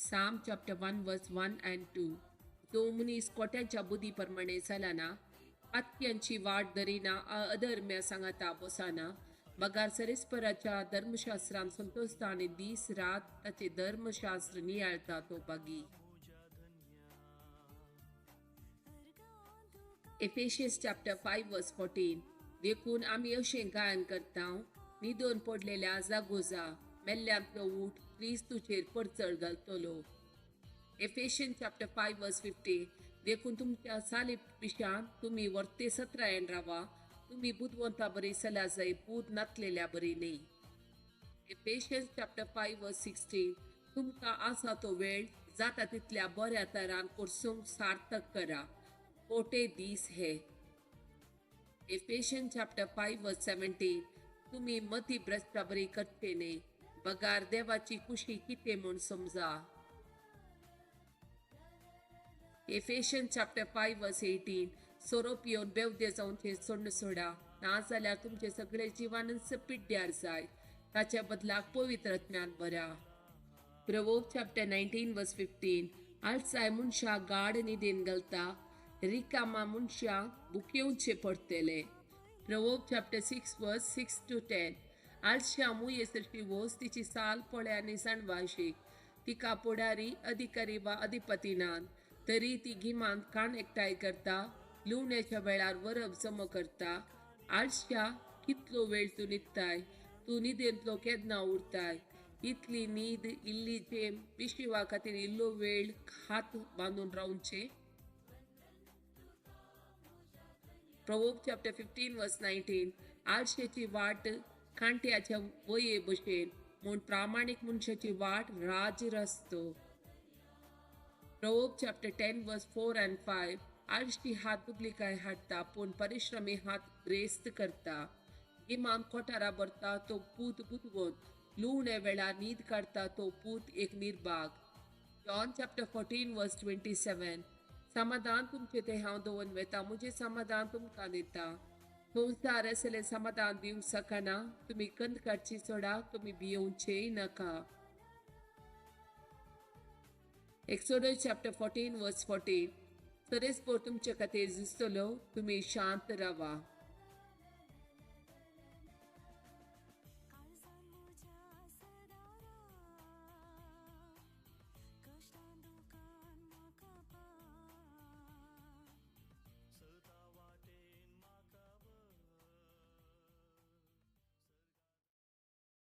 Psalm chapter 1 verse 1 and 2. जो मनीस कोट्यांच्या बुद्धी प्रमाणे चलना, पातक्यांची वाट धरिना, अधर्म्या सांगाता बसना, बगार सरेस्पराच्या धर्मशास्त्रान संतोषता आनी दीस रात ताचे धर्मशास्त्र नियाळता तो बागी. Ephesians chapter 5 verse 14. देखून आमी अशें गायन करता, न्हिदून पडलेल्या जागो जा, मेल्ल्यांतलो उठ, क्रिस्तूचेर परचळ घालतलो. Ephesians chapter 5 verse 15. देखून तुमच्या साली पिशान तुमी वर्ते सत्रायन रावा, तुमी बुदवंता बरी सला जाय, बूद नातलेल्या बरी न्ही. Ephesians chapter 5 verse 16. तुमकां आसा तो वेळ जाता तितल्या बऱ्या तरान कोर्सूंक सार्थक करा, कोटे दीस हे. Ephesians chapter 5 verse 17. तुमी मती भ्रश्टा बरी करचे न्ही, बगार देवाची कुशी कितें म्हूण समजा. Ephesians chapter 5 verse 18. सोरो पिवन बेवदे जावचे सोडून सोडा, ना जाल्यार तुमचे सगळे जिवानच पिड्ड्यार जाय, ताच्या बदलाक पवित्र ज्ञान बऱ्या. Proverbs chapter 19 verse 15. आळसाय मनशाक गाड न्हिदेन घालता, रिकामा मनशाक भुकेवचे पडटले. Proverbs chapter 6 verse 6 to 10. आळश्या मुयेसरशी वोस, तिची साल पळय आनी जाणवाशी, तिका पुडारी अधिकारी वा अधिपती नात, तरी ती गिमांत कान एकठांय करता, लुवण्याच्या वेळार वरप जमा करता. आळश्या कितलो वेळ तूं न्हिदताय, तूं न्हिदेंतलो केन्ना उरताय? इतली न्हीद, इल्ली जेम, पिशिवा खातीर इल्लो वेळ हात बांदून रावचे. Proverbs chapter 15 verse 19. आळशेची वाट कांट्याच्या वये भशेन, म्हूण प्रामाणीक मनशाची वाट राज रस्तो. Proverbs chapter 10 verse 4 and 5. आळशी हात दुबलिकाय हाडटा, पूण परिश्रमी हात ग्रेस्त करता. गिमान कोठारा भरता तो पूत बुदवंत, लुवणे वेळार न्हीद काडटा तो पूत एक निर्भाग. John chapter 14 verse 27. समाधान तुमचें तें हांव दवरून वेता, म्हजें समाधान तुमकां दिता. संवसार असलें समाधान दिवंक शकना, तुमी कंद काडची सोडा, तुमी भियोवचेय नाका. Exodus chapter 14 verse 14. सरेस्पोर तुमचे खातीर झुजतलो, तुमी शांत रावा.